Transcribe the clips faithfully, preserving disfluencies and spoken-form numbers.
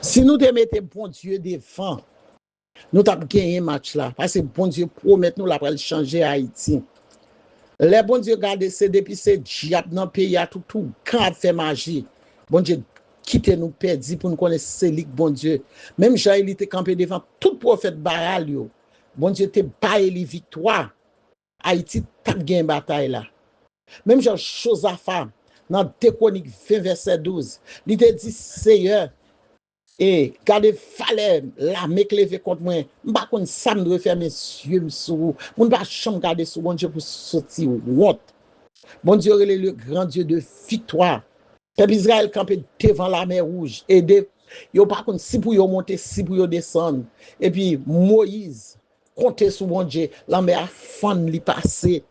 Si nou te mete Bondye devan, nou t ap genyen match la. Paske Bondye pwomèt nou l ap al chanje Ayiti. Lè Bondye gade, se depi se dyab nan peyi a, tout ougan ap fè maji. Bondye kite nou pèdi pou n konnen se li k Bondye. Menm jan li te kanpe devan tout pwofèt Bayal yo, Bondye te bay li viktwa. Ayiti t ap gen batay la. Menm jan Jozafa, nan de Kwonik ven vèsè douz, li te di, Seyè, e gade valè lame k leve kont mwen. M pa konn sa m dwe fè, men zye m sou ou. Moun pa janm gade sou Bondye pou soti wont. Bondye rele le grand Dieu de victoire. Pèp Izrayèl kanpe devan lamè wouj, e de, yo pa konn si pou yo monte, si pou yo desann. Epi Moyiz konte sou Bondye, lanmè a fann li pase.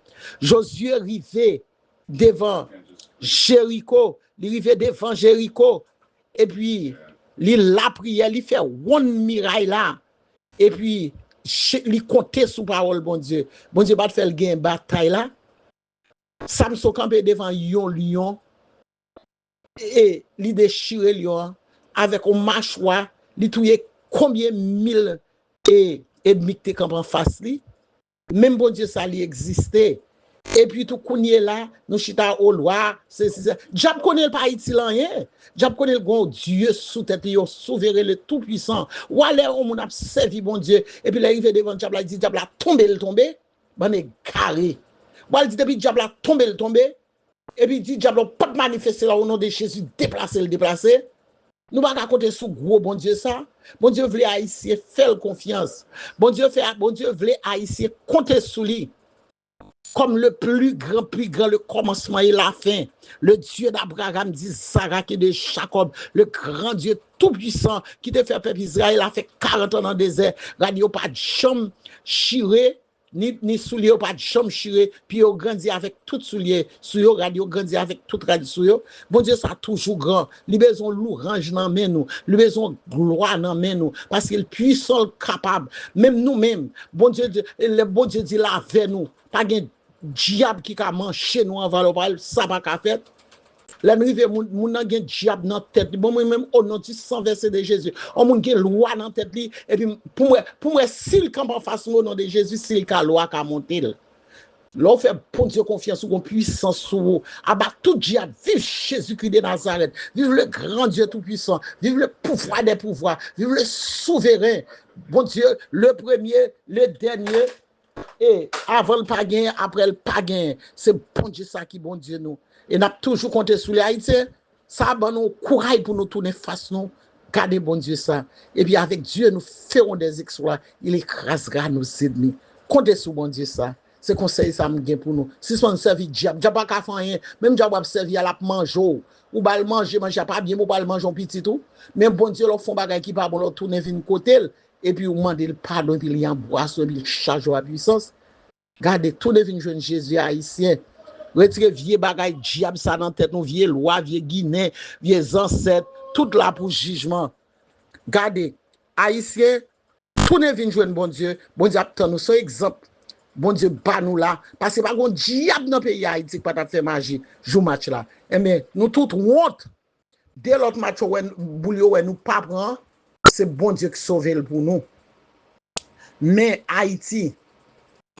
Jozye rive devan Jeriko, li rive devan Jeriko, epi li lapriyè, li fè wonn miray la, epi li konte sou pawòl Bondye. Bondye pa t fè l gen batay la. Samson kanpe devan yon lyon, e li dechire lyon an avèk yon machwa, li touye konbyen mil e, ènmi k te kanpe anfas li. Menm Bondye sa, li egziste. Epi tou, kounye la, nou chita, o lwa, se, se, se. Dyab konnen l pa itil anyen. Dyab konnen l gon dye sou tèt li, yon souveren, le tou pwisan. W a lè yon moun ap sèvi Bondye, epi lè rive devan dyab la, li di dyab la, tonbe, l tonbe. Bann egare. W al di depi dyab la tonbe, l tonbe. Epi di dyab la, ou p ap manifeste la, o non de Jezi, deplase l, deplase. Nou pa ka konte sou gwo Bondye sa. Bondye vle Ayisyen fè l konfyans. Bondye fè, Bondye vle Ayisyen konte sou li. Comme le plus grand, plus grand, le commencement et la fin. Le Dieu d'Abraham, d'Isaac et de Jacob, le grand Dieu tout-puissant ki te fè pèp Izrayèl la fè karant an nan dezè. Rad yo pa t janm chire, ni, ni soulye yo pa t janm chire, pye yo grandi avèk tout soulye sou yo, rad yo grandi avèk tout rad sou yo. Bondye sa toujou gran. Li bezwen lwanj nan men nou. Li bezwen glwa nan men nou. Paske l pwisan, l kapab. Menm nou menm, Bondye di, lè Bondye di l avè nou, pa gen dyab ki ka manche nou an valò pa l, sa pa ka fèt. Lè n rive, moun, moun nan gen dyab nan tèt li. Bon, mwen menm, o non di san vèse de Jezi, yon moun gen lwa nan tèt li, epi pou mwen, pou mwen, si l kanpe anfas mwen, o non de Jezi, si l ka, lwa ka monte l. Lè w fè Bondye konfyans, ou gon pwisans sou ou. Aba tout dyab, viv Jezikri de Nazarèt, viv le grand Dieu tout-puissant, viv le pouvoir des pouvoirs, viv le souverain, Bondye, le premier, le dernier, e avan l pa genyen, apre l pa genyen. Se Bondye sa ki Bondye nou. E n ap toujou konte sou li. Ayisyen, sa ban nou kouray pou nou tounen fas nou gade Bondye sa. Epi avec Dieu nous ferons des exploits. Il écrasera nos ennemis. Konte sou Bondye sa. Se konsèy sa m gen pou nou. Sispann sèvi dyab. Dyab pa ka fè anyen. Menm dyab w ap sèvi a, l ap manje w. Ou ba l manje, manje a pa byen bon, ou ba l manje yon pitit ou. Men Bondye, lè w fè yon bagay ki pa bon, lè w tounen vin kote l, epi ou mande l padon, epi li anbrase w, epi l chaje w a pwisans. Gade, tounen vin jwenn Jezi, Ayisyen. Retire vye bagay dyab sa nan tèt nou, vye lwa, vye ginen, vye zansèt, tout la pou jijman. Gade, Ayisyen, tounen vin jwenn Bondye, Bondye ap tann nou. Se yon egzanp Bondye ba nou la, paske pa gon dyab nan peyi Ayiti ki pa t ap fè maji jou match la. Enben, nou tout wont. De lòt match yo wè, boul yo wè nou pa pran, se Bondye ki sove l pou nou. Men Ayiti,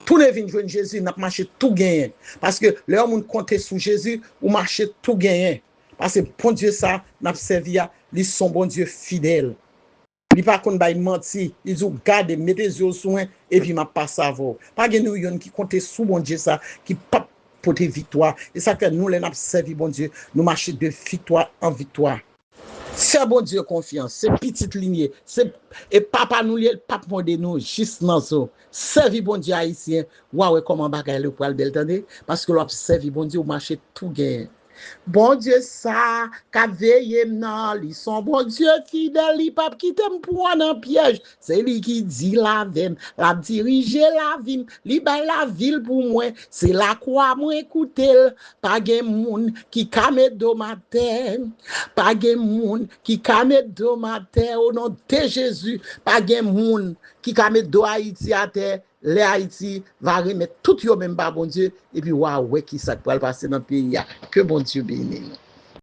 tounen vin jwenn Jezi, n ap mache tou genyen. Paske lè yon moun konte sou Jezi, ou mache tou genyen. Paske Bondye sa n ap sèvi a, li se yon Bondye fidèl. Li pa konn bay manti. Li di w, gade, mete zye w sou mwen, epi m ap pase avè w. Pa gen nou yonn ki konte sou Bondye sa, ki p ap pote viktwa. E sa k fè nou, lè n ap sèvi Bondye, nou mache de viktwa an viktwa. Fè Bondye konfyans. Se pitit li n ye. Se, e papa nou l ye, l p ap mòde nou jis nan zo. Sèvi Bondye, Ayisyen, w a wè kòman bagay yo pral bèl, tande. Paske lè w ap sèvi Bondye, w mache tou genyen. Bondye sa k ap veye m nan, li se yon Bondye fidèl, li p ap kite m pran nan pyèj. Se li ki di l avè m, l ap dirije lavi m, li bay lavi l pou mwen. Se lakwa mwen koute l. Pa gen moun ki ka met do m atè. Pa gen moun ki ka met do m atè. O non de Jezi, pa gen moun ki ka met do Ayiti atè. Lè Ayiti va remèt tout yo menm ba Bondye, epi w a wè ki sa k pral pase nan peyi a. Ke Bondye beni nou.